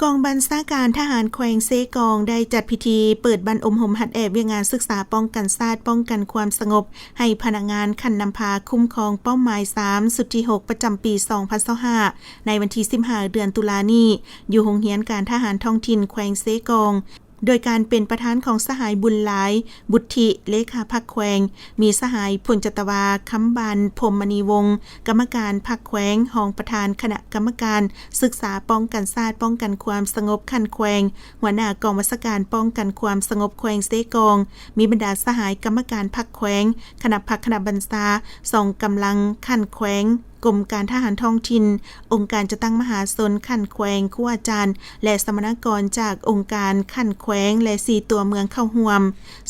ກອງບັນຊາການທະຫານແຂວງເຊກອງ ໄດ້ຈັດພິທີເປີດບັ້ນອົບຮົມຫັດແອບວຽກງານສຶກສາປ້ອງກັນຊາດ, ປ້ອງກັນຄວາມສະຫງົບ ໃຫ້ພະນັກງານຂັ້ນນຳພາຄຸ້ມຄອງເປົ້າໝາຍສາມ ຊຸດທີຫົກ ປະຈຳປີສອງພັນຊາວຫ້າ ໃນວັນທີສິບຫ້າ ເດືອນຕຸລານີ້ ຢູ່ໂຮງຮຽນການທະຫານທ້ອງຖິ່ນແຂວງເຊກອງ ໂດຍການເປັນປະທານຂອງສະຫາຍ ບຸນຫຼາຍ ບຸດທິ ເລຂາພັກແຂວງ, ມີສະຫາຍ ພົນຈັດຕະວາ ຄຳບານ ພົມມະນີວົງ ກຳມະການພັກແຂວງ, ຮອງປະທານຄະນະກຳມະການສຶກສາປ້ອງກັນຊາດ, ປ້ອງກັນຄວາມສະຫງົບຂັ້ນແຂວງ, ຫົວໜ້າກອງບັນຊາການປ້ອງກັນຄວາມສະຫງົບແຂວງເຊກອງ, ມີບັນດາສະຫາຍກຳມະການພັກແຂວງ, ຄະນະພັກຄະນະບັນຊາ, ສອງກຳລັງຂັ້ນແຂວງ, ກົມການທະຫານທ້ອງຖິ່ນ, ອົງການຈັດຕັ້ງມະຫາຊົນຂັ້ນແຂວງ, ຄູອາຈານ ແລະ ສຳມະນາກອນຈາກອົງການຂັ້ນແຂວງ ແລະ ສີ່ຕົວເມືອງເຂົ້າຮ່ວມ.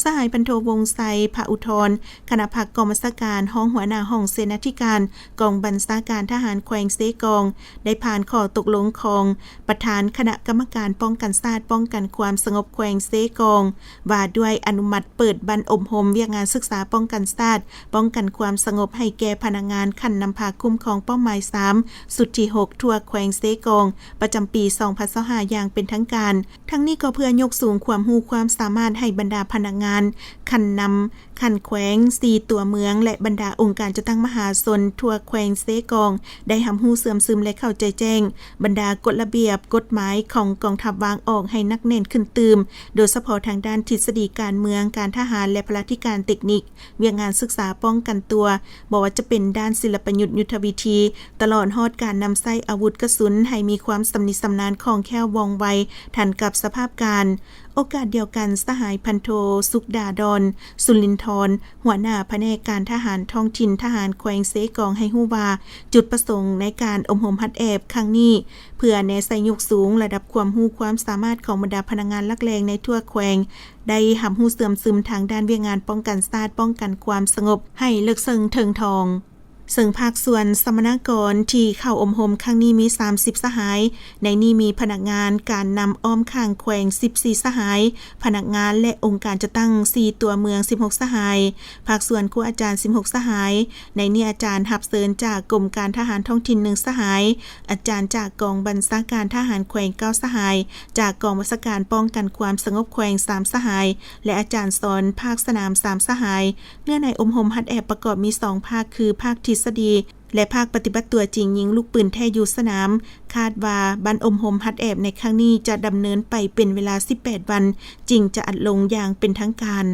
ສະຫາຍ ພັນໂທ ວົງໄຊ ພະອຸທອນ ຄະນະພັກກອງບັນຊາການ, ຮອງຫົວໜ້າຫ້ອງເສນາທິການ ກອງບັນຊາການທະຫານແຂວງເຊກອງ ໄດ້ຜ່ານຂໍ້ຕົກລົງຂອງປະທານຄະນະກຳມະການປ້ອງກັນຊາດ, ປ້ອງກັນຄວາມສະຫງົບແຂວງເຊກອງ ວ່າດ້ວຍອະນຸມັດເປີດບັ້ນອົບຮົມວຽກງານສຶກສາປ້ອງກັນຊາດ, ປ້ອງກັນຄວາມສະຫງົບໃຫ້ແກ່ພະນັກງານຂັ້ນນຳພາຄຸ້ມຄອງເປົ້າໝາຍສາມ ຊຸດທີຫົກ ທົ່ວແຂວງເຊກອງ ປະຈຳປີສອງພັນຊາວຫ້າ ຢ່າງເປັນທາງການ. ທັງນີ້ກໍເພື່ອຍົກສູງຄວາມຮູ້ຄວາມສາມາດໃຫ້ບັນດາພະນັກງານຂັ້ນນຳ ຂັ້ນແຂວງ ສີ່ຕົວເມືອງ ແລະ ບັນດາອົງການຈັດຕັ້ງມະຫາຊົນທົ່ວແຂວງເຊກອງ ໄດ້ຮັບຮູ້ເຊື່ອມຊຶມ ແລະ ເຂົ້າໃຈແຈ້ງບັນດາກົດລະບຽບ, ກົດໝາຍຂອງກອງທັບວາງອອກໃຫ້ໜັກແໜ້ນຂຶ້ນຕື່ມ, ໂດຍສະເພາະທາງດ້ານທິດສະດີການເມືອງ, ການທະຫານ ແລະ ພະລາທິການເຕັກນິກ, ວຽກງານສຶກສາປ້ອງກັນຕົວ, ບໍ່ວ່າຈະເປັນດ້ານສິລະປະຍຸດ, ຍຸດທະວິທີ, ຕະຫຼອດຮອດການນຳໃຊ້ອາວຸດກະສຸນໃຫ້ມີຄວາມຊຳນິຊຳນານ, ຄ່ອງແຄ້ວ, ວ່ອງໄວ, ທັນກັບສະພາບການ. ໂອກາດດຽວກັນ, ສະຫາຍ ພັນໂທ ສຸກດາດອນ ສຸລິນທອນ ຫົວໜ້າພະແນກການທະຫານທ້ອງຖິ່ນທະຫານແຂວງເຊກອງ ໃຫ້ຮູ້ວ່າ ຈຸດປະສົງໃນການອົບຮົມຫັດແອບຄັ້ງນີ້ ເພື່ອແນໃສ່ຍົກສູງລະດັບຄວາມຮູ້ຄວາມສາມາດຂອງບັນດາພະນັກງານຫຼັກແຫຼ່ງໃນທົ່ວແຂວງ ໄດ້ຮັບຮູ້ເຊື່ອມຊຶມທາງດ້ານວຽກງານປ້ອງກັນຊາດ, ປ້ອງກັນຄວາມສະຫງົບໃຫ້ເລິກເຊິ່ງເຖິງຖອງ. ເຊິ່ງພາກສ່ວນສຳມະນາກອນທີ່ເຂົ້າອົບຮົມຄັ້ງນີ້ມີສາມສິບສະຫາຍ, ໃນນີ້ມີພະນັກງານການນຳອ້ອມຂ້າງແຂວງສິບສີ່ສະຫາຍ, ພະນັກງານ ແລະ ອົງການຈັດຕັ້ງສີ່ຕົວເມືອງສິບຫົກສະຫາຍ, ພາກສ່ວນຄູອາຈານສິບຫົກສະຫາຍ, ໃນນີ້ອາຈານຮັບເຊີນຈາກກົມການທະຫານທ້ອງຖິ່ນໜຶ່ງສະຫາຍ, ອາຈານຈາກກອງບັນຊາການທະຫານແຂວງເກົ້າສະຫາຍ, ຈາກກອງບັນຊາການປ້ອງກັນຄວາມສະຫງົບແຂວງສາມສະຫາຍ ແລະ ອາຈານສອນພາກສະໜາມສາມສະຫາຍ. ເນື້ອໃນອົບຮົມຫັດແອບປະກອບມີສອງພາກ ຄື ພາກທິດສະດີ ແລະ ພາກປະຕິບັດຕົວຈິງຍິງລູກປືນແທ້ຢູ່ສະໜາມ. ຄາດວ່າບັ້ນອົບຮົມຫັດແອບໃນຄັ້ງນີ້ຈະດຳເນີນໄປເປັນເວລາສິບແປດວັນ ຈຶ່ງຈະອັດລົງຢ່າງເປັນທາງການ.